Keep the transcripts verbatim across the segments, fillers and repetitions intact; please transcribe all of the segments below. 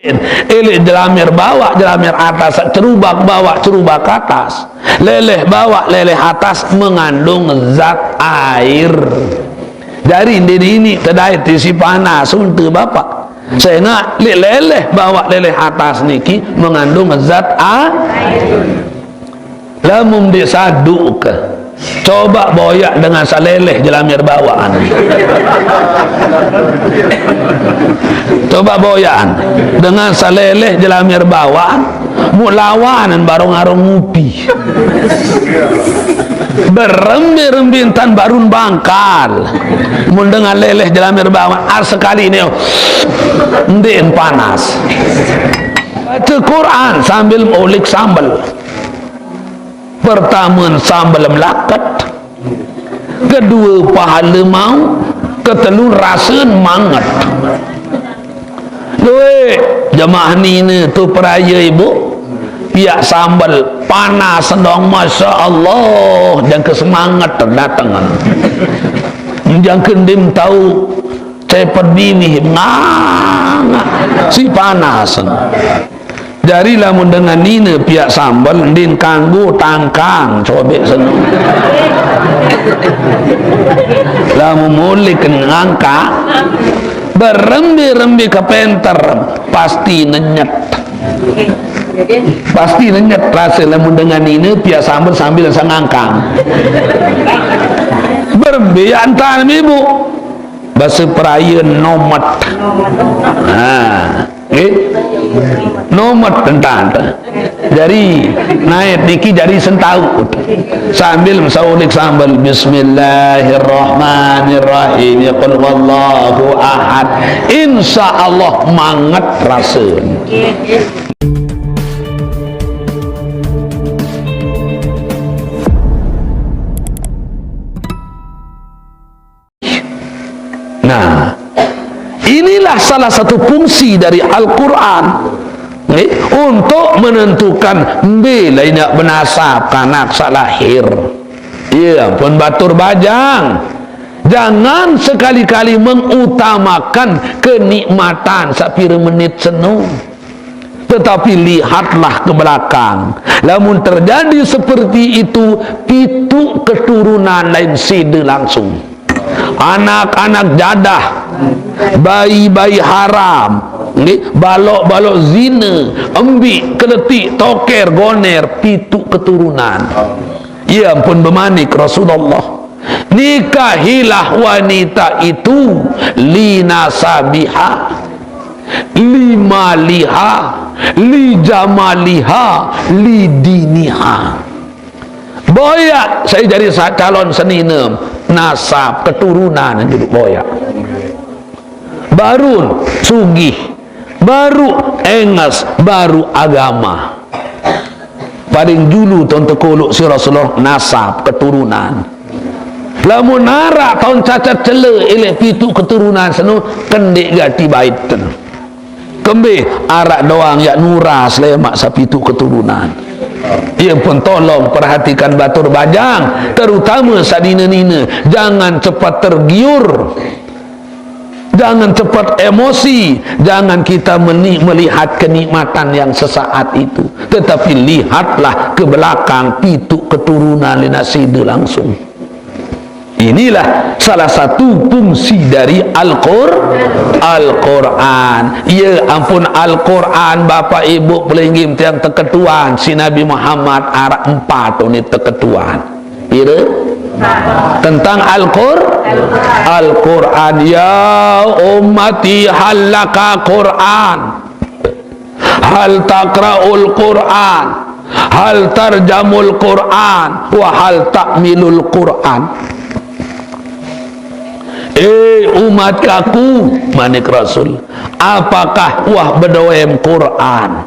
Elek jelamer bawak, jelamer atas, cerubak bawak, cerubak atas. Leleh bawak, leleh atas mengandung zat air. Jari ndeq ini tedait isi panas unte Bapak. Sengaq leq leleh bawak, leleh atas niki mengandung zat a-, Lamun ndeq saduq ke, coba boyaq dengan saleleh jelamer bawaan. Coba boyaqan dengan saleleh jelamer bawaan, muq lawanan barong arung ngupi. Berembe-rembe ntan barun bangkal. Mun dengan leleh jelamer bawaan, ar sekali ne, ndeqn panas. Bace Quran sambil molik sambel. Pertame, sambel melaket. Kedue, pahale mauq. Ketelu, rasen manget. Lueq jemaah nine tu peraye, Ibu. Piaq sambel panas dong, masya Allah, jangke semanget dateng. Jangke ndeqm tao cepet biwih, ngangaq siq panas. Jari lamun dengan nine piaq sambel, ndin kanggo tangkang, cobeq seno. Lamun mulik ngangkaq, berembe-rembe kepenter, pasti nenyet. Pasti nenyet rase lamun dengan nine piaq sambel sambil sengangkang. Berembe yaq entan, Ibu. Base peraye nomet. Nah. Nggih. Nomet entan. Jari, naet niki jari sentauq. Sambil mesaulik sambel, "Bismillahirrahmanirrahim. Ya qul huwallahu ahad." Insya Allah manget rasen. Nah, inilah salah satu fungsi dari Al-Quran, nggih, untuk menentukan mbe lain yaq benasab kanak saq lahir. Iya, ampun batur bajang. Jangan sekali-kali mengutamakan kenikmatan saq pire menit seno. Tetapi lihatlah ke belakang. Lamun terjadi seperti itu, pituq keturunan lain side langsung. Anak-anak jadah, bayi-bayi haram, nggih, balok-balok zine, embiq, keletik, toker, goner, pituq keturunan. Iya ampun bemanik Rasulullah, "Nikahilah wanita itu linasabiha, limaliha, lijamaliha, lidiniha." Boyaq sai jari sa-, calon senine, nasab, keturunan, juluq boyaq. Baruq sugih, baruq enges, baruq agama. Paling julu ton tekoloq siq Rasulullah nasab, keturunan. Lamun araq taun cacat cele eleq pituq keturunan seno, kendeq gati baiten. Kembe araq doang yaq nuras lemaq saq pituq keturunan. Ie pun tolong perhatikan batur bajang, terutame saq nine-nine, jangan cepat tergiur. Jangan cepat emosi, jangan kita meni-, melihat kenikmatan yang sesaat itu, tetapi lihatlah ke belakang, pituq keturunan lina side langsung. Inilah salah satu fungsi dari Al-Qur-, Al-Quran. Ya ampun, Al-Quran, Bapak Ibu pelinggih tiang, teketuan siq Nabi Muhammad araq empat unit teketuan. Pire? Tentang Al-Qur-, Al-Quran. "Ya ummati, hal laka Quran? Hal taqra'ul Quran? Hal tarjamul Quran? Wa hal ta'milul Quran?" "Eh, umat kaku," manik Rasul, "apakah wah bedoem Quran?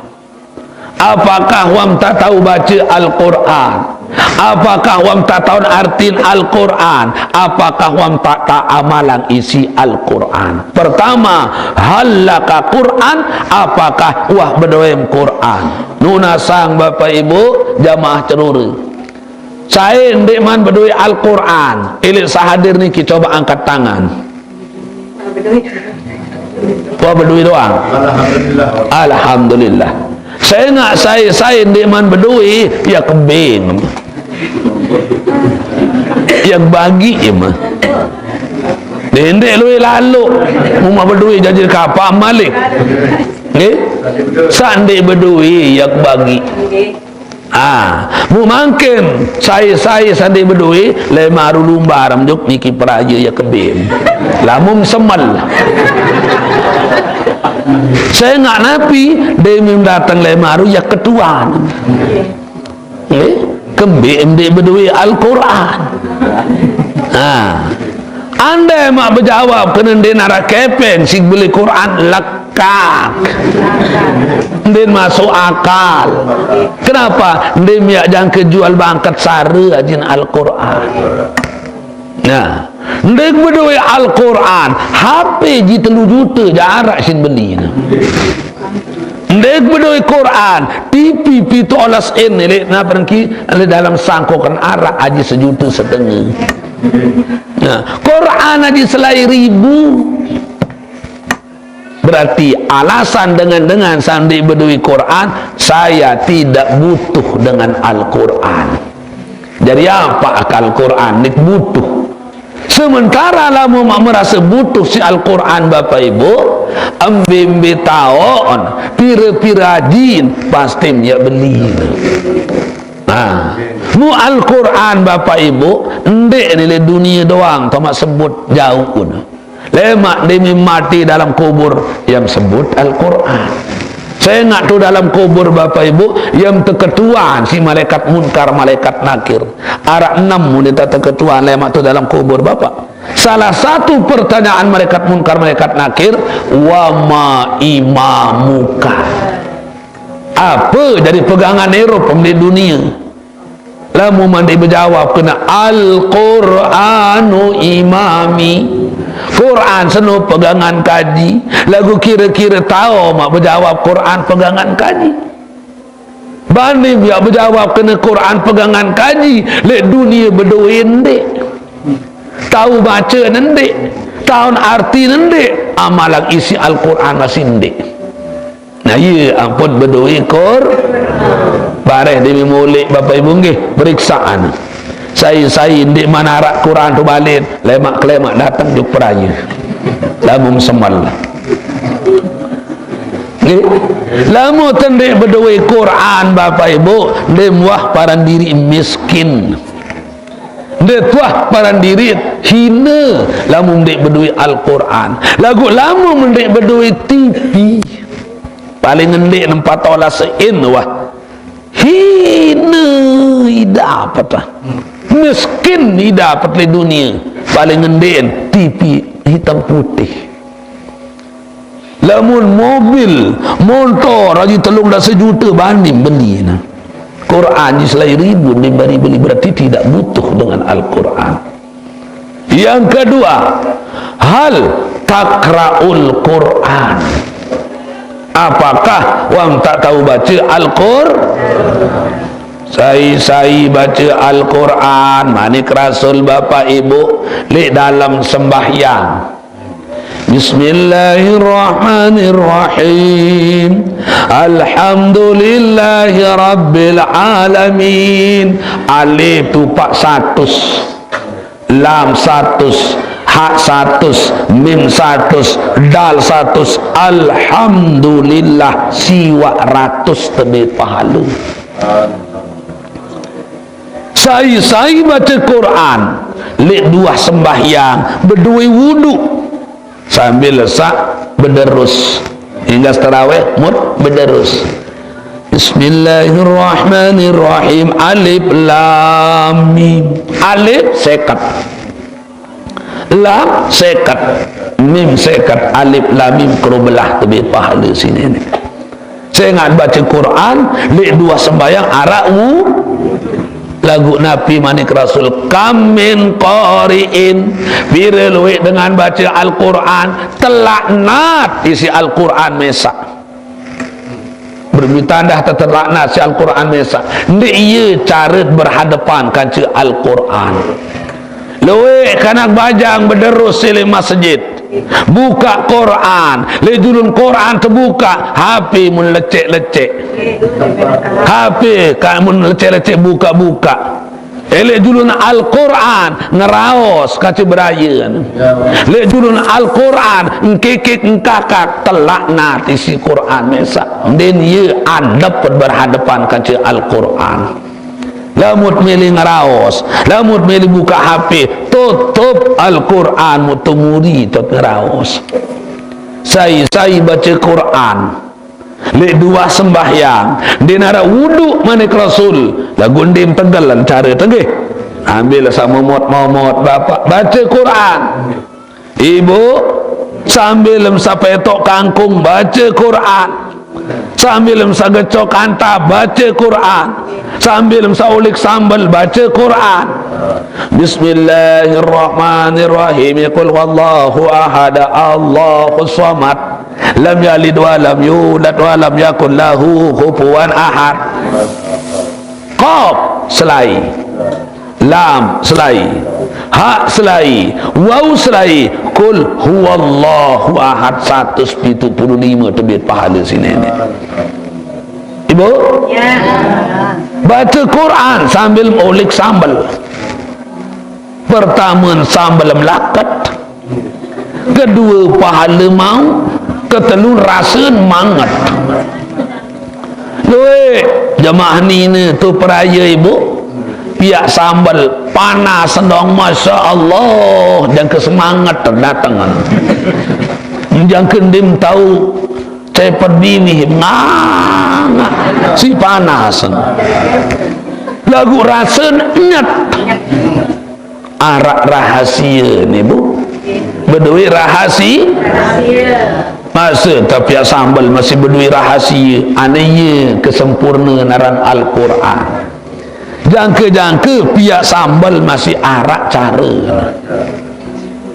Apakah wah mtaq tao bace Al-Quran? Apakah wah mtaq taon artin Al-Quran? Apakah wah mtaq taq amalang isi Al-Quran?" Pertama, "Hal laka Quran?" Apakah wah bedoem Quran? Nunasang Bapak Ibu jamaah cerure. Sai ndeqman bedoe Al-Quran? Eleq saq hadir niki coba angkat tangan. Wah, beduit doang. Alhamdulillah. Alhamdulillah. Saya ngak sai-sai ndeqman beduit, ya kebeng. Ya bagi ya mah. Ndeq lueq laloq. Mumaq beduit janji kapaq malik. Nggih? Saq ndeq beduit, ya bagi. Ah, mu mangkin sai-sai saq ndeq beduit, lemaq aru lumbar menjuk niki peraye ya kebeng. Lamun semel. Saya ngak napi, ndeqman dateng lemaq aru ya ketuan. Eh, kembeq ndeq beduit Al-Quran. Ah. Andai maq bejawab kene ndeq naraq kepeng siq beli Quran, lekaq. Ndeq masuk akal. Kenapa? Ndeq miaq jangke jual bangket sare ajin Al-Quran. Nah, ndeq beduit Al-Quran, H P ji telu jute jarak sin beli. Ndeq beduit Quran, T V pituq olas in leq napa niki, leq dalem sangkokan araq aji sejute setenge. Nah, Quran aji selae ribu. Berarti alasan dengan-dengan saq ndeq beduit Quran, saya tidak butuh dengan Al-Quran. Jari apaq Al-Quran ndeq butuh? Sementara lamun maq merase butuh siq Al-Quran, Bapak Ibu, embe-embe taoqn, pire-pire ajin, pasti miaq beli. Nah, mu Al-Quran, Bapak Ibu, ndeq ni leq dunie doang, tomaq sebut jauq. Lemaq ndeqman mate dalem kubur, yam sebut Al-Quran. Sengaq tu dalem kubur, Bapak Ibu, yam teketuan siq malaikat Munkar, malaikat Nakir. Araq enem mun ite teketuan lemaq tu dalem kubur, Bapak. Salah satu pertanyaan malaikat Munkar, malaikat Nakir, "Wa ma imamuka?" Ape jari pegangan ero pemeleq dunie? Lamun mande bejawab kene, "Al-Qur'anu imami." Quran seno pegangan kaji. Laguq kire-kire tao maq bejawab Quran pegangan kaji. Bani miaq bejawab kene Quran pegangan kaji, leq dunie bedoe ndeq. Tao bace ndeq, taon arti ndeq, amalan isi Al-Quran masih ndeq. Nah, iye ampun bedoe Qur-, bareh demi molek, Bapak Ibu, nggih, periksaan. Sai-sai ndeqman araq Quran tu balen, lemaq-kelemaq dateng juk peraye. Lamun semel. Nggih. Lamun te ndeq bedoe Quran, Bapak Ibu, ndeq muah paran diriq miskin. Ndeq tuah paran diriq hine lamun ndeq bedoe Al-Quran. Laguq lamun ndeq bedoe T V, paling ndeq nempat olas in wah. Hine idapet ah. Miskin idapet leq dunie. Paling ndeqn T V hitam putih. Lamun mobil, montor, aji telung dase jute bani beli. Nah, Quran ji selae ribu ndeq bani beli, berarti tidak butuh dengan Al-Quran. Yang kedua, hal takraul Quran? Apakah wang tak tao bace Al-Qur-, sai-sai bace Al-Quran, manik Rasul, Bapak Ibu, leq dalem sembahyang. Bismillahirrahmanirrahim. Alhamdulillahi rabbil alamin. Alif tu pak satus. Lam satus, ha satus, mim satus, dal satus. Alhamdulillah, siwaq ratus tebe pahale. Sai-sai bace Quran, leq duah sembahyang, bedoe wudu. Sambil saq bederus. Inggas terawih, mut bederus. Bismillahirrahmanirrahim. Alif lam mim. Alif seket. Lam seket. Mim seket. Alif lam mim kerubelah tebe pahale sine ni. Sengaq bace Quran, leq duah sembahyang araq wu-, laguq napi manik Rasul, "Kam min qari'in," pire lueq dengan bace Al-Quran, telaknat isiq Al-Quran mesaq. Berembe tandah tetelaknat siq Al-Quran mesaq. Ndeq ie care berhadepan kance Al-Quran. Lueq kanak bajang bederus siq leq masjid. Buka Quran, leq julun Quran tebuka, H P mun lecek-lecek. H P ka mun lecek-lecek buka-buka. Eh, leq julun Al-Quran ngeraos kance berayen. Leq julun Al-Quran engkikik engkakak, telaknat isiq Quran mesaq. Ndin ie adep berhadepan kance Al-Quran. Lamun mele ngeraos, lamun mele buka H P, tutup Al-Quran, mutemuri tot ngeraos. Sai-sai bace Quran leq duah sembahyang, ndin araq wudu manik Rasul, laguq ndin tegelen care tenggih. Ambil saq momot-momot, Bapak, bace Quran. Ibu, sambil msaq petoq kangkung, bace Quran. Sambil msaq gecok antab, bace Quran. Sambil msaq ulik sambel, bace Quran. Bismillahirrahmanirrahim. Qul huwallahu ahad, Allahus samad. Lam yalid wa lam yulad wa lam yakul lahu kufuwan ahad. Qaf, selai. Lam, selai. Ha, selai. Wau, selai. Qul huwallahu ahad, satus pitu puluh lime tebit pahale siq Neneq. Ibu? Ya. Bace Quran sambil ulik sambel. Pertame sambel melaket. Kedue pahale mauq, ketelu rasen manget. Lueq jemaah nine tu peraya, Ibu, piaq sambel panas ndong, masya Allah, jangke semanget dateng. Jangke ndim tau cepet biwih ngangaq siq panas. Laguq rasen nyet. Araq rahasie ne, Bu. Bedoe rahasi-, mase tepiaq sambel masih bedoe rahasie, ane ie kesempurne naran Al-Quran. Jangke-jangke piaq sambel masih araq care.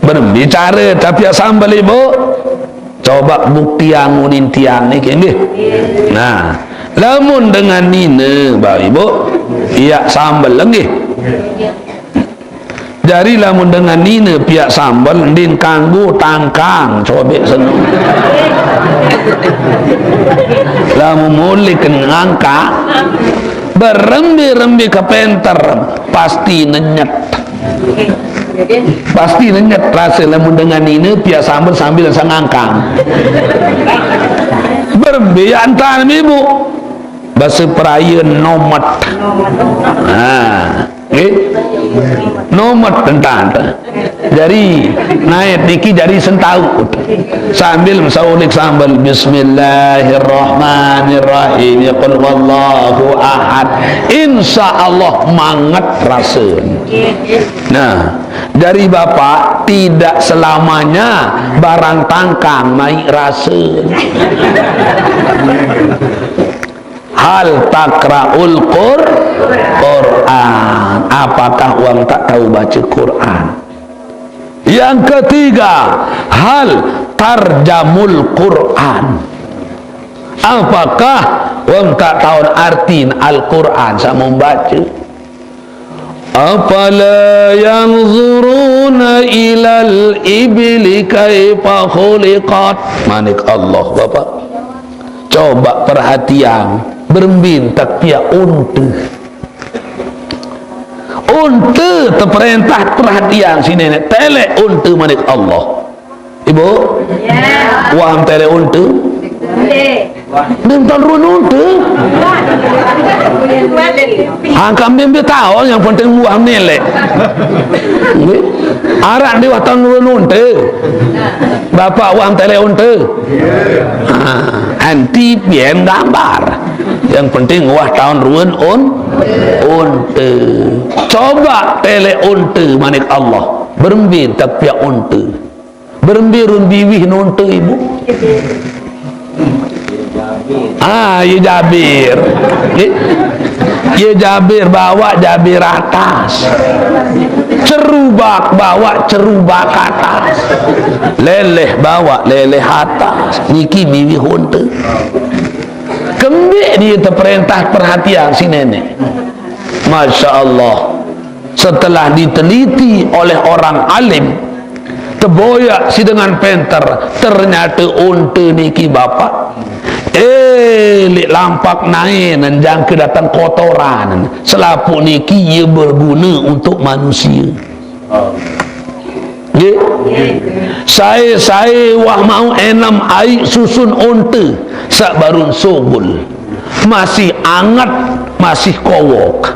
Berembe care tepiaq sambel, Ibu? Coba buktiang unin tiang niki, nggih. Nah, lamun dengan nine, Bapak Ibu, piaq sambel, nggih. Jari lamun dengan nine piaq sambel, ndin kanggo tangkang, cobeq seneng. Lamun mulik ngangkaq, berembe-rembe kepenter, pasti nenyet. Pasti nenyet rase lamun dengan nine piaq sambel sambil sengangkang. Berembe yaq entan, Ibu? Base peraye nomet. Nah, nggih. Nomet entan. Jari naet niki jari sentauq. Sambil mesaulik sambel, "Bismillahirrahmanirrahim. Ya qul huwallahu ahad." Insya Allah manget rasen. Nah, jari Bapak, tidak selamanya barang tangkang maiq rasen. Hal taqra'ul Qur-, Quran. Apakah wong tak tahu baca Quran? Yang ketiga, hal tarjamul Quran. Apakah wong tak tahu artin Al-Quran sama membaca? Afala yanzuruna ilal ibili kaifa khuliqat. Manik Allah, Bapak. Coba perhatian, berembe tepiaq unte. Unte teperentah perhatian siq Neneq, teleq unte manik Allah. Ibu? Ya. Wah, teleq unte? Ndeq. Ndeq taun ruen unte. Angkaq mbe-mbe taun, yang penting wah neleq. Nggih. Araq ndeq wah taun ruen unte? Bapak wah teleq unte? Ah, anti pien gambar. Yang penting wah taun ruen un-, unte. Coba teleq unte manik Allah. Berembe tepiaq unte? Berembe ruen biwih nunte, Ibu? Ah, ye Jabir. Ye, ye Jabir bawaq Jabir atas. Cerubak bawaq cerubak atas. Leleh bawaq leleh atas. Niki biwih unte. Kembeq die teperentah perhatian siq Neneq. Masya Allah. Setelah diteliti oleh orang alim, Teboyak si dengan penter, ternyata onta niki, Bapak. Eh, lek lampak naen, jangka datang kotoran. Selapuk niki ia berguna untuk manusia. Nggih. Sae-sae wah mau enem ai susun onta sak barun sogol. Masih anget, masih kowok.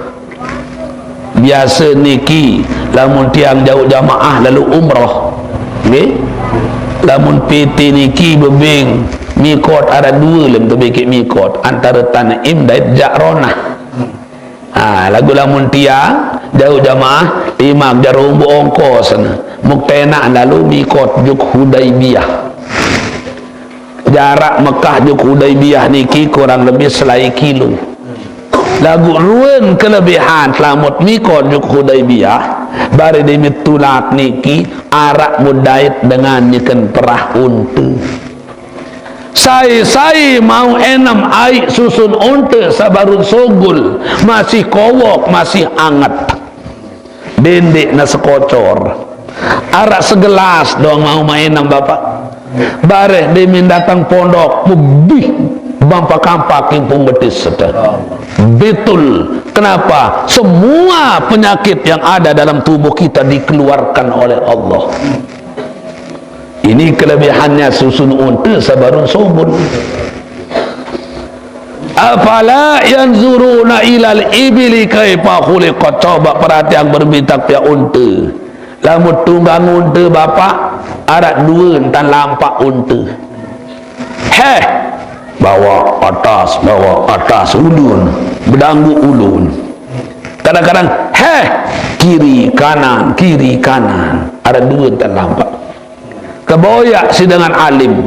Biasa niki, lamun tiang jauh jamaah lalu umroh, nggih, lamun P T niki bebeng mikot, ada dua lem tebekik mikot, antara Tan'im dait Ja'ronah. Ha, lagu lamun tiang jauh jamaah, imam jarum bu ongkos sana. Muktenak lalu mikot juk Hudaibiyah. Jarak Mekah juk Hudaibiyah niki kurang lebih selai kilo. Lagu ruen kelebihan selamut mikot juk Hudaibiyah, bari demi tulak niki arak mudait dengan niken perah unta. Sai-sai mau enem ai susun onta sabarun sogol, masih kowok, masih anget. Dendik na sekocor. Arak segelas doang mau maenam, Bapak. Bareh demin datang pondok, mebih bampak-ampak kimpung betis, saudara. Betul. Kenapa? Semua penyakit yang ada dalam tubuh kita dikeluarkan oleh Allah. Ini kelebihannya susun unta sabarun sogol. Afala yanzuruna ilal ibili kaifa khuliqat. Coba perhatian bermintak pihak unta. Lamun tunggang unta, Bapak, arak dua entan lampak unta. Heh, bawah atas, bawah atas, ulun, bedanggu ulun. Kadang-kadang, heh, kiri kanan, kiri kanan, arak dua entan lampak. Keboyak si dengan alim.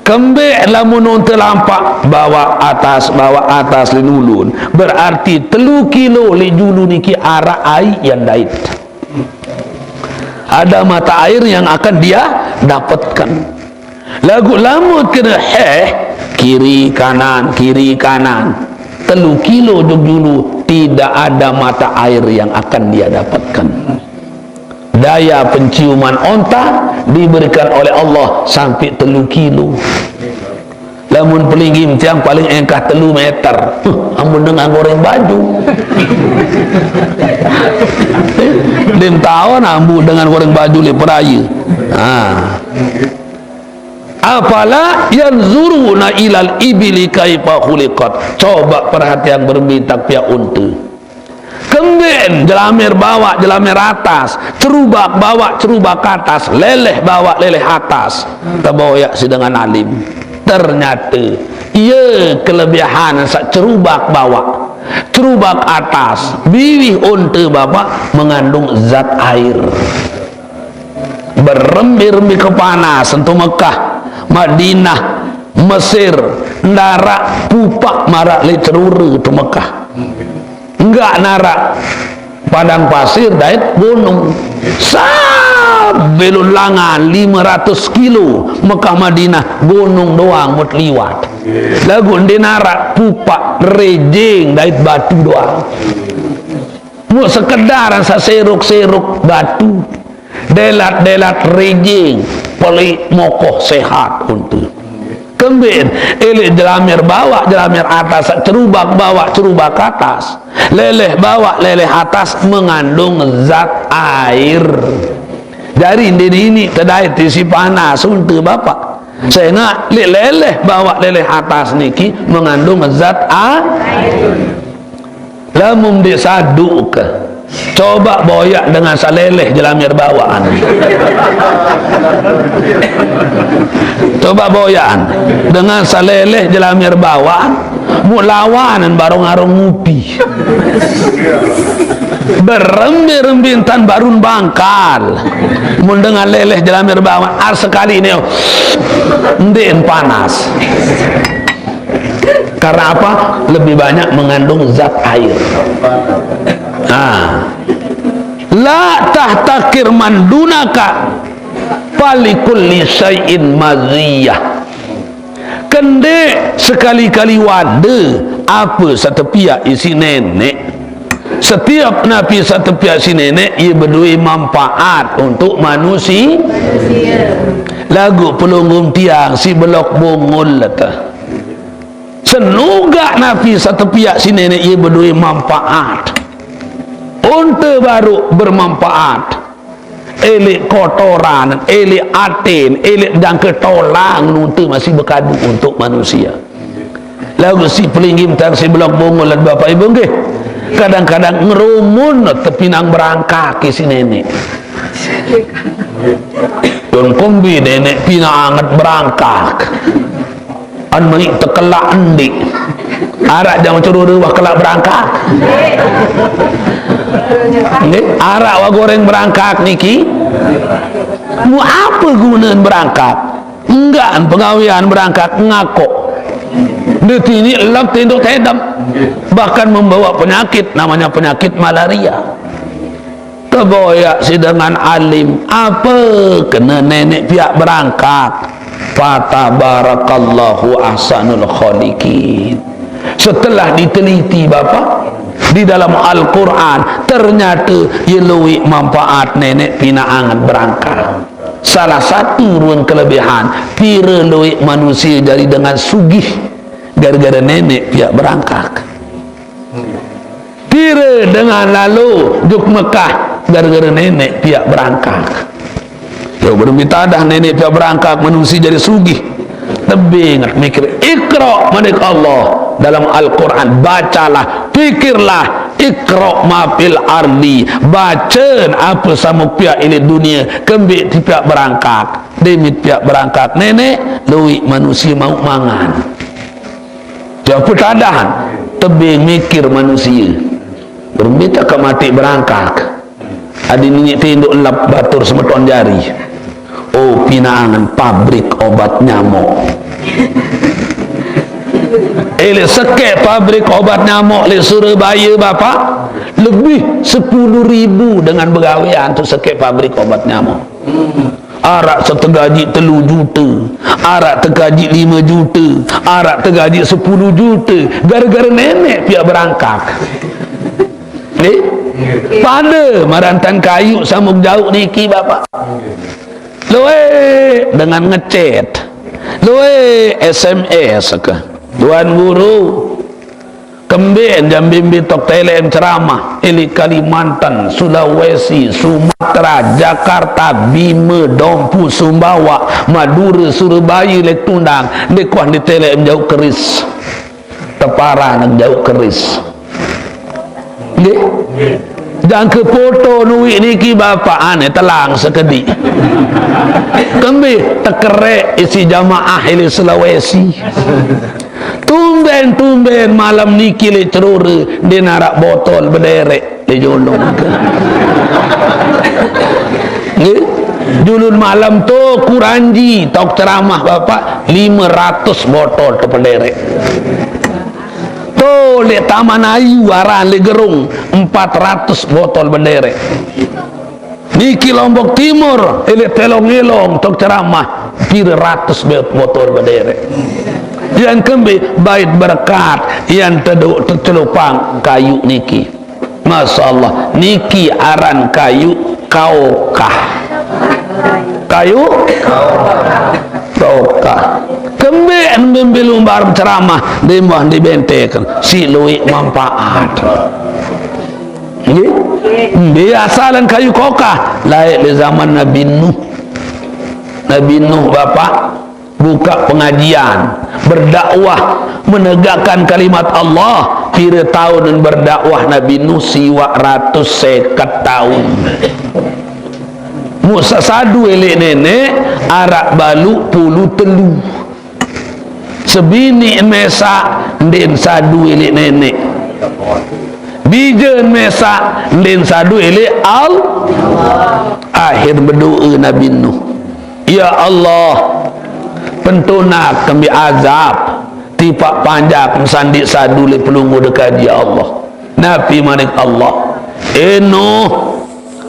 Kembek lamun unta lampak, bawah atas, bawah atas lin ulun. Berarti telu kilo li julu niki arak ai yang dait. Ada mata air yang akan dia dapatkan. Lagu lamun kena heh, kiri kanan, kiri kanan. Telu kilo juk julu, tidak ada mata air yang akan dia dapatkan. Daya penciuman onta diberikan oleh Allah sampai telu kilo. Lamun pelinggim tiang paling engkah telu meter. Huh, amun dengan goreng baju. Dim tahun ambu dengan goreng baju le peraya. Ha. Afala yanzuruna ilal ibili kaifa khuliqat. Coba perhatian bermintak pihak unta. Kemben, jelamer bawah, jelamer atas, cerubak bawah, cerubak atas, leleh bawah, leleh atas. Teboyak si dengan alim. Ternyata, ia kelebihan sak cerubak bawah, cerubak atas, biwih unta, Bapak, mengandung zat air. Berembi-rembi kepanas, entu Mekah, Madinah, Mesir, ndarak pupak marak le cerura tu Mekah. Enggak narak padang pasir dait gunung. Sabelun langan lima ratus kilo Mekah Madinah gunung doang mut liwat. Lagu ndi narak pupak rejeng dait batu doang. Mut sekedar asa seruk-seruk batu. Delat-delat rejeng, pelik mokoh sehat unta. Kemben, elek jelamer bawah, jelamer atas, cerubak bawah, cerubak atas. Leleh bawah, leleh atas mengandung zat air. Jari ndini ini kedai tisi panas unta, Bapak. Sehingga leleh bawah, leleh atas niki mengandung zat air. Lamun di saduk ke. Coba boyak dengan saleleh jelamir bawaan. Coba boyakan dengan saleleh jelamir bawaan. Mu lawanan barong-arong ngupi. Berembe-rembe entan barun bangkal. Mun dengan leleh jelamir bawaan, ar sekali ini, oh, ndin panas. Karena apa? Lebih banyak mengandung zat air. Nah, la tahtakir mandunaka falikulli syai'in maziyah. Kende sekali-kali wade apa satepiak isi nenek. Setiap napi satepiak si nenek, ia bedue manfaat untuk manusia. Lagu pelunggung tiang si belok bungul leta. Senugak napi satepiak si nenek, ia bedue manfaat. Unta baru bermanfaat. Elek kotoran, elek atin, elek jangka tolang nunta masih bekadu untuk manusia. Lagu si pelinggih tang si belok bungul lad Bapak Ibu nggih. Kadang-kadang ngerumun tepinang berangkak ke si nenek. Don kombi nenek pina anget berangkak. An meni tekelak endi. Arak jam curu wah kelak berangkak. Nggih, arak wah goreng berangkak niki. Mu apa gunaan berangkak? Enggak, pegawean berangkak ngakok. Detini lap tinduk tedem. Bahkan membawa penyakit, namanya penyakit malaria. Teboyak si dengan alim, apa kena nenek piak berangkak? Fatabarakallahu ahsanul khaliqin. Setelah diteliti Bapak, di dalam Al-Quran, ternyata ia luwih manfaat nenek pina angat berangkak. Salah satu ruang kelebihan, pira luwih manusia jadi dengan sugih gara-gara nenek piak berangkak. Pira dengan lalu juk Mekah gara-gara nenek piak berangkak. Yo, bermita dah nenek piak berangkak, manusia jadi sugih. Tebing mikir, "Iqra," manik Allah dalam Al-Quran, "Bacalah, pikirlah, iqra ma fil ardi, baca apa sama piak ini dunia, kembik ti piak berangkak." Demit piak berangkak nenek, luwih manusia mau mangan. Dia petadahan, tebing mikir manusia. Bermita ke mati berangkak. Adi nini tinduk lap batur semeton jari. Oh, pinangan pabrik obat nyamuk. Eh, lek sekek pabrik obat nyamuk lek Surabaya, Bapak, lebih sepuluh ribu dengan begawean tu sekek pabrik obat nyamuk. Arak setegaji telu juta, arak tegaji lima juta, arak tegaji sepuluh juta, gara-gara nenek piak berangkak. Eh? Pada marantan kayu samuk jauh niki, Bapak. Luwih dengan ngechat. Luwih S M S ke. Tuan Guru, kembik jam bimbi tok telem ceramah. Ili Kalimantan, Sulawesi, Sumatera, Jakarta, Bima, Dompu, Sumbawa, Madura, Surabaya, lek tundang. Dek kuah di telem jauh keris. Teparan jauh keris. Nggih. Jangka foto nuwik niki Bapak ane telang sekedi. Kembe tekerek isi jamaah ili Sulawesi. Tumben-tumben malam niki le cerure, dia narak botol bederek. Dia jolong. Nggih. Julun malam tu kuranji, tok ceramah Bapak, lima ratus botol tu penderek. Tu lek Taman Ayu aran lek gerung, empat ratus botol penderek. Niki Lombok Timur, elek telong-elong tok ceramah, pira ratus botol penderek. Yang kembe bait berkat, yang teduk tecelupang kayu niki. Masya Allah, niki aran kayu kaokah. Kayu kaokah. Kembe nembe lumbar ceramah, dembah dibenteken, si luwik manfaat. Nggih? Biasalan kayu kokah, laik di zaman Nabi Nuh. Nabi Nuh, Bapak, buka pengajian, berdakwah, menegakkan kalimat Allah. Pira taun berdakwah Nabi Nuh? Siwak ratus seket taun. Musa sadu elek nenek, arak balu puluh telu. Sebini mesak, ndin sadu elek nenek. Bijen mesak, ndin sadu elek al. Akhir berdoa Nabi Nuh. Ya Allah, pentunak kembi azab, tipak panjak mesandik sadu le pelungguh dekaji, ya Allah. Napi manik Allah? Eno,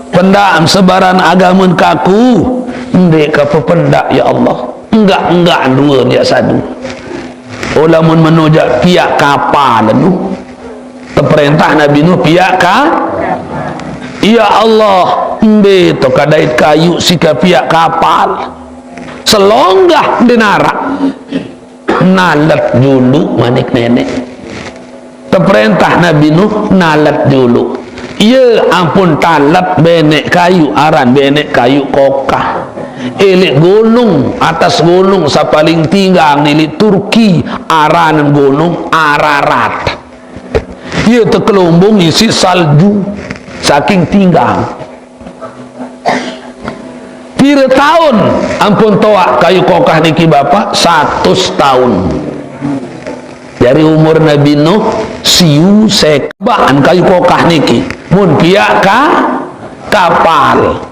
pendak sebaran agamen kaku, ndik ka pependak, ya Allah. Enggak-enggak dua dia sadu. Olamun menujak piak kapal nu. Tep Perintah Nabi Nuh piak ka, "Ya Allah, mbe to kadait kayu sika piak kapal. Selonggah ndeq narak." "Nalet juluq," manik neneq. Teperintah Nabi Nuh nalet juluq. Ie ampun talet beneq kayu, aran beneq kayu kokah. Eleq gunung, atas gunung sapaling tinggang eleq Turki, aran gunung Ararat. Ie tekelumbung isiq salju saking tinggang. Pire taun ampun toaq kayu kokah niki, Bapak? Satus taun. Jari umur Nabi Nuh siu seket. Baan kayu kokah niki, mun piak ka kapal.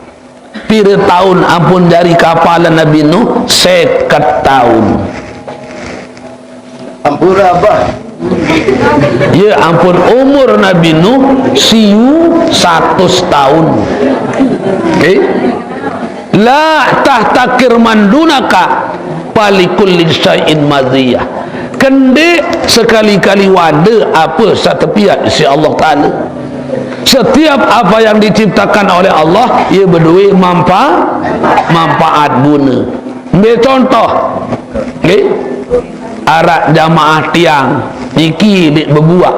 Pire taun ampun jari kapal Nabi Nuh? Seket taun. Ampun, Abah. Ya ampun, umur Nabi Nuh siu satus taun. Oke. "La tahtakir man dunaka, falikulli syai'in maziyah." Kendeq sekali-kali wade ape saq tepiak siq Allah Taala. Setiap apa yang diciptakan oleh Allah, ie bedoe mampa-, manpaat gune. Ambil contoh, nggih, araq jamaah tiang niki leq bebuaq.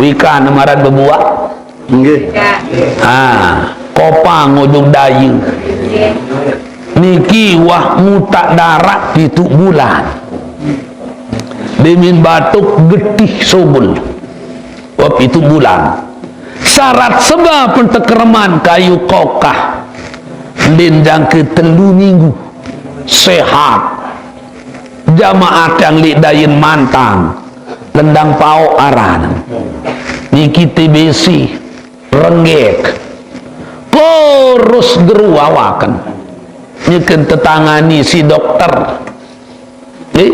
Wikan maran bebuaq. Nggih. Ah, Kopang ujung daye. Niki wah mutak daraq pituq bulan. Demin batuk getih sugul. Wah, pituq bulan. Syarat seba pentekereman kayu kokah, ndin jangke telu minggu. Sehat. Jamaah tiang leq Dayen Mantang, Lendang Paoq aran. Niki T B C, renggek. Kurus geru awaken. Nyeken tetangani siq dokter. Eh?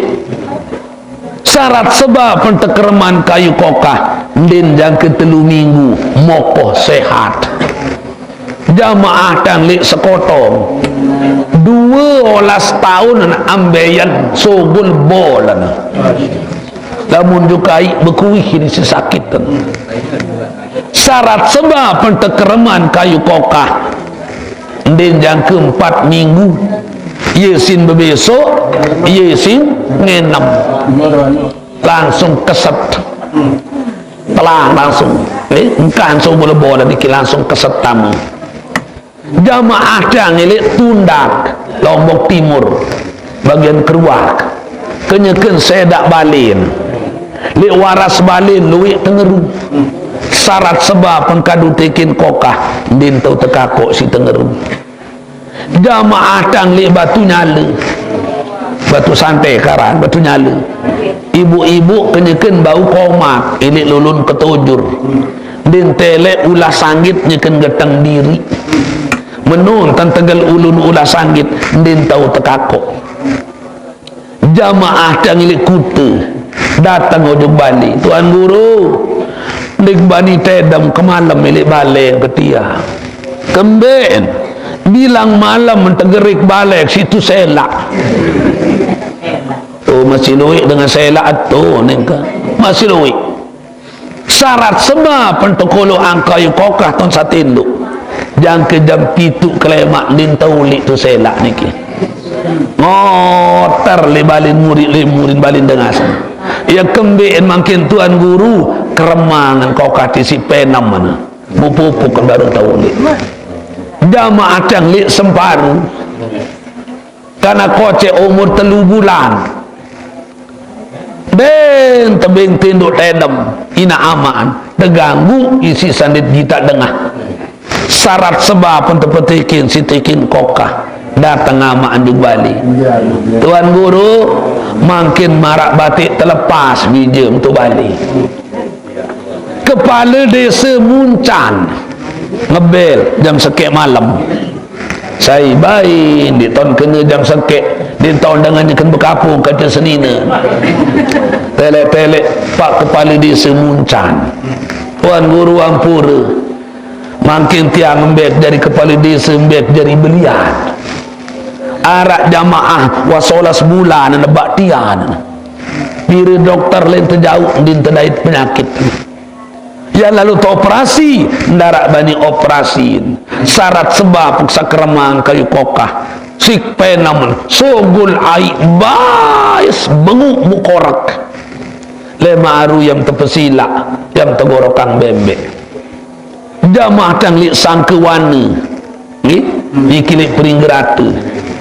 Syarat seba pentekereman kayu kokah, ndin jangke telu minggu, mokoh sehat. Jamaah tiang leq Sekotong, due olas taun ambeien sugul bolen. Lamun juk aiq bekuih ini sesakiten. Syarat seba pentekereman kayu kokah, ndin jangke empat minggu. Ie sin bebesoq, ie sin ngenem. Langsung keset. Telah langsung. Eh, engkah langsung bola-bola niki langsung keset tame. Jamaah tiang leq Tundak, Lombok Timur, bagian Keruak. Kenyeken sedaq balen. Leq waras balen lueq tengeru. Syarat seba pengkadu tekin kokah, ndin tau tekakoq siq tengeru. Jamaah tiang leq Batu Nyale. Batu Sante karan, Batu Nyale. Ibu-ibu kenyeken bau komat, ileq lulun ketojur. Ndin teleq ulah sanggit nyeken geteng diriq. Menun tan tegel ulun ulah sanggit, ndin tau tekakoq. Jamaah tiang ileq Kute dateng ojok bale, "Tuan Guru, ndeq bani tedem kemalem ileq bale ke tiang." "Kembeqn?" "Bilang malem tegerik bale situ selaq." Oh, masih lueq dengan selaq tu nengke. Masih lueq. Syarat seba pentekoloq angkai kokah ton satindoq. Jangke jam pituq kelemaq ndin tauliq tu selaq niki. Ngoter leq balen murin, leq murin balen dengas. "Ie kembeqn mangkin Tuan Guru?" "Keremangen kokah tisiq penem mene. Mupuk-puk baruq tauliq." Jamaah tiang leq Semparu. Kanak koceq umur telu bulan. Ndeqn tebeng tindoq tedem, inaq amaq teganggu isiq sandit gitaq dengah. Syarat seba pen tepetekin siq tekin kokah, dateng amaq ojok bale. "Tuan Guru, mangkin maraq bateq telepas bije tu bale." Kepale dese Muncan ngebel jam sekeq malem. Sai bae, ndeq taun kene jam sekeq, ndeq taun dengan nyeken bekapung kance senine. Teleq-teleq, Pak Kepale Dese Muncan. "Tuan Guru ampure. Mangkin tiang embek jari kepale dese, embek jari belian. Araq jamaah wah solas bulan nebak tian. Pire dokter lain tejauq, ndin tedait penyakit." Yang lalu teoperasi, ndaraq bani operasin. Syarat sebab sakremang kayu kokah. Sik penemen, sogul aiq bais benguk mukorek. Lemaq aru yang tepesilaq, yang tegorokang bembeq. Jamaah tiang leq sangke wane. Nggih? Niki leq Pringgerate.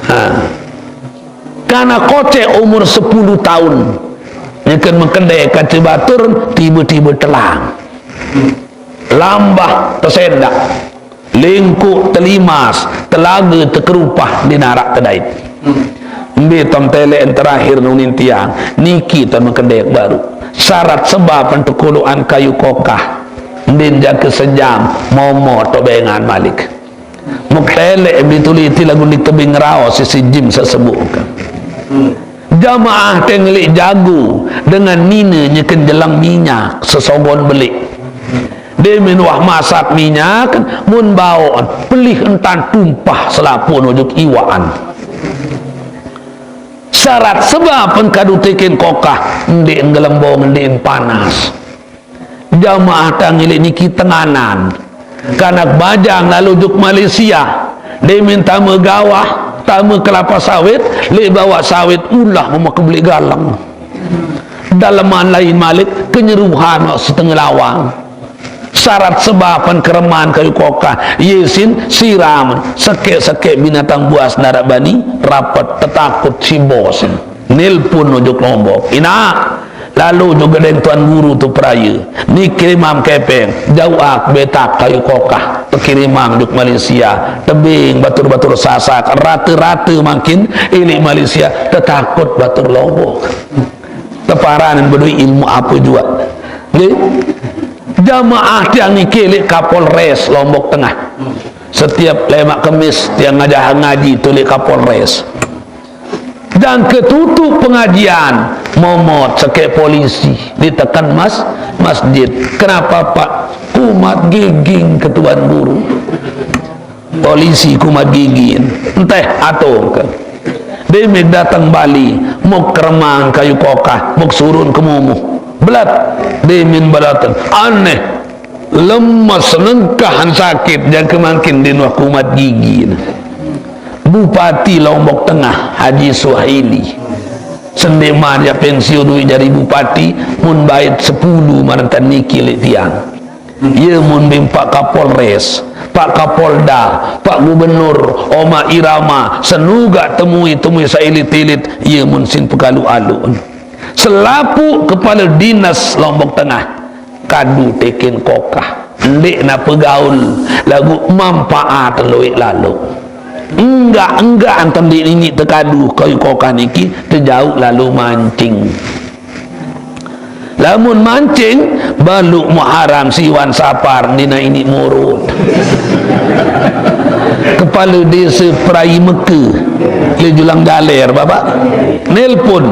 Ha. Kana kocek umur sepuluh taun. Nyeken mekendek kace batur, tibe-tibe telang. Lambah tesendak. Lingkuk telimas, telage tekerupah, ndeq naraq tedait. Mbe tem teleqn terakhir nunin tiang, niki tem mekendek baruq. Syarat sebab entekoloqan kayu kokah. Ndin jangke sejam, momot toq bengan malik. Muk teleq mbe tuli ti laguq ndeq tebeng raos sisi jim saq sebuk. Jamaah tiang leq jago dengan nine nyeken jelang minyak sesogon beleq. Demen wah masak minyak, mun baoqn pelih entan tumpah selapuq ojok iwaqan. Syarat sebab en kadu teken kokah, ndeqn gelembong, ndeqn panas. Jamaah tiang leq niki tenganan. Kanak bajang lalo juk Malaysia. Demen tame gawah, tame kelapa sawit, leq bawaq sawit ulah memeke beleq galeng. Daleman lain malik, kenyeruhan waq setenge lawang. Syarat sebab en kereman kayu kokah, ye sin siram, sekeq-sekeq binatang buas ndaraq bani rapet, tetakut si bos. Nelpon ojok Lombok. Inaq, lalo ojok gedeng Tuan Guru tu peraye. Niki kirimang kepeng, jauq ak betak kayu kokah. Tekirimang ojok Malaysia. Tebeng batur-batur Sasak, rate-rate mangkin ileq Malaysia, tetakut batur Lombok. Teparanin bedoe ilmu ape juaq. Nggih. Jamaah tiang niki leq Kapolres Lombok Tengah. Setiap lemaq Kemis tiang ngajah ngaji tu leq Kapolres. Jangke tutuq pengajian, momot sekeq polisi diteken mas-, masjid. Kenapa, Pak? Kumat giging ke Tuan Guru. Polisi kumat gigin. Enteh atong ke. Demen dateng bali, muk keremang kayu kokah, muk surun kemumuh. Belat. Demen balaten. Aneh. Lemes, nengkahan sakit, jangke mangkin ndeqn wah kumat gigi. Bupati Lombok Tengah, Haji Suhaili. Sendeqman yaq pensiun uiq jari bupati, mun bait sepulu marentan niki leq tiang. Ye mun beng Pak Kapolres, Pak Kapolda, Pak Gubernur, Oma Irama, senugaq temui-temui saq ilit-ilit, ye mun sin pekaluq-aluq. Selapuq kepale dinas Lombok Tengah. Kadu teken kokah. Ndeq nape gaul, laguq manpaat lueq lalo. Enggak-enggak ante ndeq niniq tekadu kayu kokah niki tejauq lalo mancing. Lamun mancing, baluq Muharram siwan Sapar ndina iniq murut. Kepale dese Perai Meke, leq Julang Jaler, Bapak. Nelpon,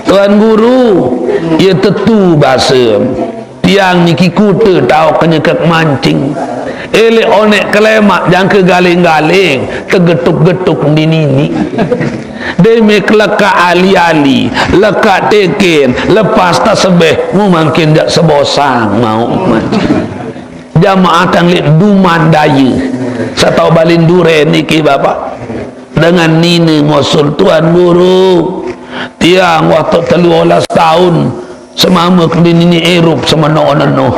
"Tuan Guru, ye tetu base." Tiang niki kute taoq kenyekek mancing. Eleq oneq kelemaq jangke galing-galing, tegetuk-getuk ndininiq. Deme kelekaq ali-ali, lekaq teken, lepas tasbeh, mu mangkin jaq sebosang mauq mancing. Jamaah tiang leq Duman Daye. Saq taoq balen duren niki, Bapak. Dengan nine ngosul, "Tuan Guru, tiang wah toq telu olas taun, semame kendin niniq irup semenoq-nenoq."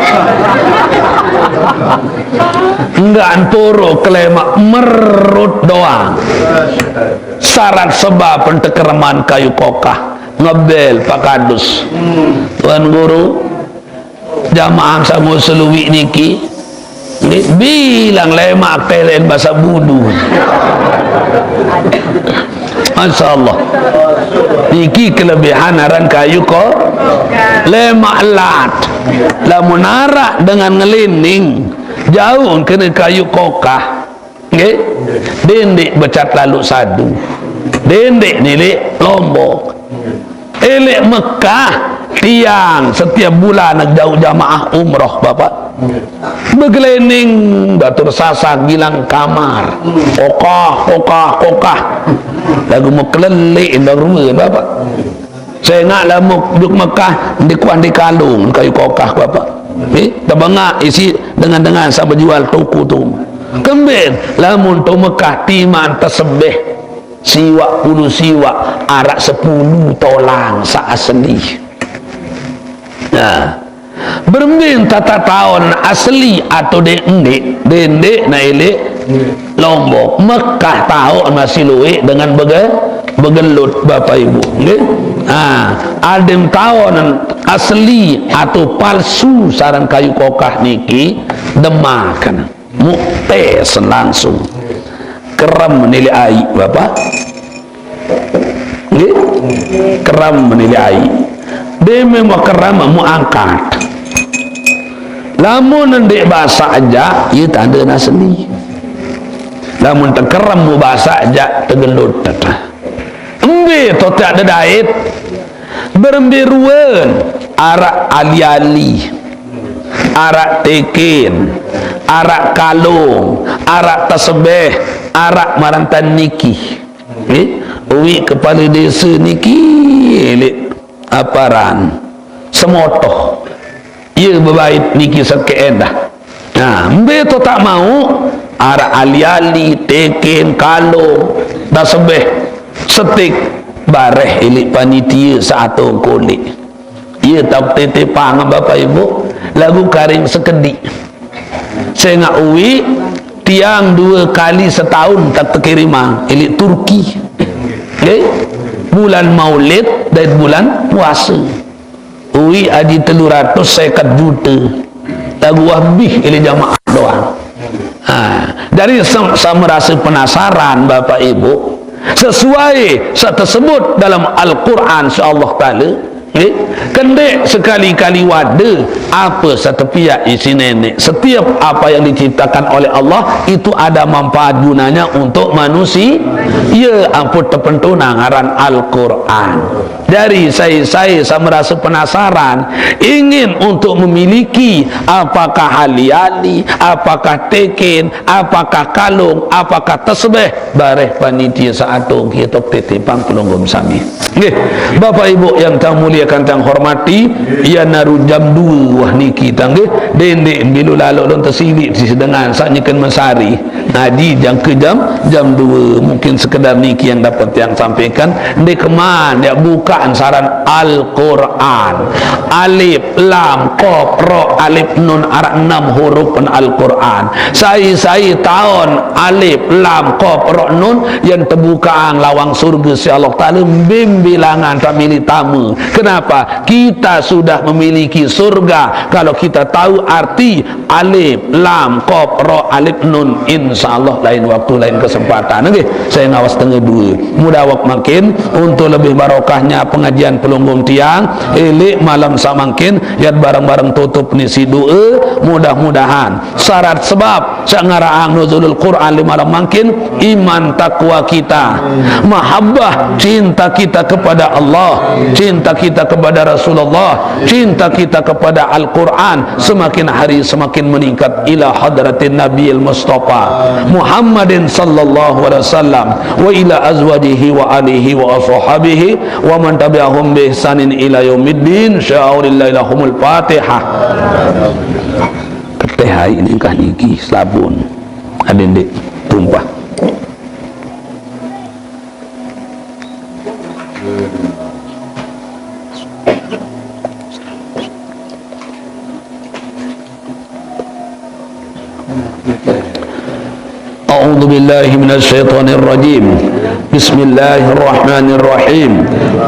Enggak ntoro kelemaq merut doang. Syarat sebab ente kereman kayu kokah, ngebel Pak Kadus. "Tuan Guru, jamaah saq ngosul uiq niki, nggih, bilang lemaq pelen basa budu." Masya Allah. Niki kelebihan aran kayu ko-, lemaq lat. Lamun araq dengan ngelining, jauq kene kayu kokah. Nggih? Dendeq becat laluq sadu. Dendeq nilik Lombok. Eleq Mekah, tiang setiap bulan jauq jamaah umroh, Bapak. Begelening batur Sasak Gilang Kamar. Kokah, kokah, kokah. Laguq mekeleleq indang ruen, Bapak. Sengaq lamun juk Mekah, ndeq kuah ndeq kalung kayu kokah, Bapak. Eh, tebengak isi dengan-dengan saq bejual toko tu. Kemben, lamun to Mekah timaq tesebeh siwaq pulu siwaq, araq sepulu tolang saq asli. Nah, berembe tata taon asli atau dek ndeq, dek ndeq na eleq Lombok. Mekah taon masih lueq dengan bege-, begelut, Bapak Ibu, nggih. Ha, adem taon asli atau palsu sareng kayu kokah niki, demaken. Muq tes langsung. Kerem nilai aiq, Bapak. Nggih? Kerem nilai aiq. Deme muq kerem muq angkat. Lamun ndeq basaq jaq, ye tande asli. Lamun tekerem muq basaq jaq, tegelut tetah. Embe totak dedait, berembe ruen, araq ali-ali, araq teken, araq kalung, araq tesebeh, araq marantan niki. Eh, uwi kepala desa niki, leq aparan, semotoh. Ye bebait niki seke endah. Nah, mbe totak mauq, araq ali-ali, teken, kalung, tasbeh, setik, bareh eleq panitie saq atong koleq. Ye tap tetepang, Bapak Ibu, laguq karing sekediq. Sengaq uwi tiang due kali setaun tak tekirimang eleq Turki. Nggih? Bulan Maulid dait bulan puase. Uwi aji telu ratus seket jute. Laguq wah bih eleq jamaah doang. Ha, jari sem-, saq merase penasaran, Bapak Ibu, sesuai saq tesebut dalam Al-Quran, insyaallah taala, nggih, kendeq sekali-kali wade ape saq tepiaq isin neneq. Setiap apa yang diciptakan oleh Allah itu ada manfaat gunanya untuk manusia. Ye ampun tepentunang ngaran Al-Quran. Jari sai-sai saq merase penasaran, ingin untuk memiliki, apakah ali-ali, apakah teken, apakah kalung, apakah tesbeh, bareh panitie saq atong kitok tetepang pelungguh sami. Nggih, Bapak Ibu yang tiang muliakan, tiang hormati, ye naru jam due wah niki tang nggih, dendeq milu laloq lon tesilik siq dengan saq nyeken mesari. Ngaji jangke jam, jam due. Mungkin sekedar niki yang dapat tiang sampaikan. Ndeq keman, ya, bukaan saran Al-Quran. Alif, lam, qaf, ra, alif, nun, araq enem huruf Al-Quran. Sai-sai taon alif, lam, qaf, ra, nun, yen tebukaang lawang surge siq Allah Taala, mbim bilangan tak mili tame. Kenapa? Kita sudah memiliki surga kalau kita tahu arti alif, lam, qaf, ra, alif, nun. Insyaallah lain waktu, lain kesempatan. Nggih, saya ngawas tengah dua. Mudah wak makin untuk lebih barokahnya pengajian pelungguh tiang, eleq malam samangkin, yat bareng-bareng tutup nisi doa, mudah-mudahan syarat sebab saq ngaraqang nuzulul Quran leq malam mangkin, iman takwa kita, mahabbah, cinta kita kepada Allah, cinta kita kepada Rasulullah, cinta kita kepada Al-Quran semakin hari semakin meningkat ila hadratin Nabiyil Mustafa Muhammadin sallallahu alaihi wasallam wa ila azwajihi wa alihi wa ashabihi wa man tabi'ahum bi ihsanin ila yaumiddin. Sya'urillahi lahumul Fatihah. Keteh aiq ningkah niki selabun. Adeq ndeq tumpah. أعوذ بالله من الشيطان الرجيم. بسم الله الرحمن الرحيم.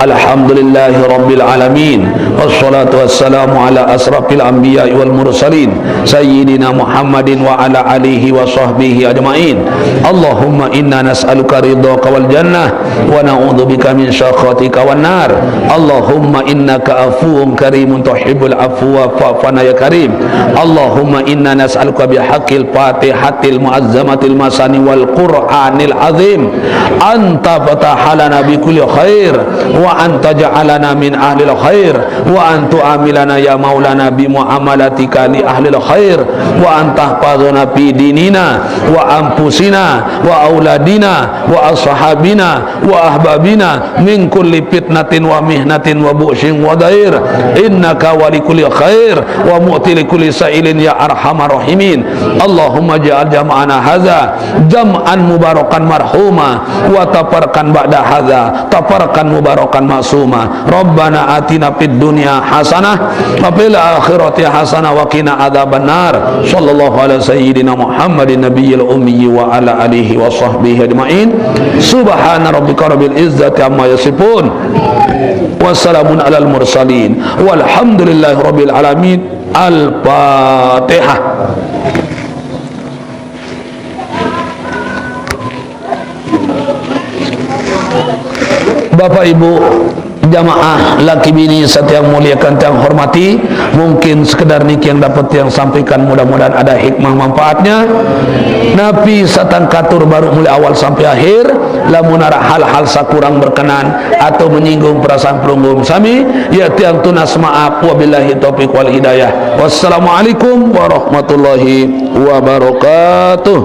الحمد لله رب العالمين. والصلاة والسلام على أشرف الأنبياء والمرسلين. سيدنا محمد وعلى آله وصحبه أجمعين. اللهم إنا نسألك رضاك والجنة ونعوذ بك من سخطك والنار. اللهم إنك عفو كريم تحب العفو فاعف عنا يا كريم. اللهم إنا نسألك بحق الفاتحة المعظمة المثاني والقرآن العظيم أن تفتح لنا بكل خير، وأن تجعلنا من أهل الخير، وأن تعاملنا يا مولانا بمعاملتك لأهل الخير، وأن تحفظنا في ديننا وأنفسنا وأولادنا وأصحابنا وأحبابنا من كل فتنة ومحنة وبؤس وضير، إنك ولي كل خير ومؤتي لكل سائل يا أرحم الراحمين. اللهم اجعل جمعنا هذا جمعا مباركا مرحوما، وتفرقا بعد هذا تفرقا مباركا معصوما. ربنا آتنا في الدنيا حسنة وفي الآخرة حسنة وقنا عذاب النار. صلى الله على سيدنا محمد النبي الأمي وعلى آله وصحبه أجمعين. سبحان ربك رب العزة عما يصفون، وسلام على المرسلين، والحمد لله رب العالمين. الفاتحة. Bapak Ibu jamaah laki bini satiang muliakan tiang hormati, mungkin sekedar niki yang dapat tiang sampaikan, mudah-mudahan ada hikmah manfaatnya. Napi satangkatur baru mulai awal sampai akhir, lamun ada hal-hal sakurang berkenan atau menyinggung perasaan pelungguh sami, ya tiang tunas maaf. Wabillahi taufiq wal hidayah. Wassalamualaikum warahmatullahi wabarakatuh.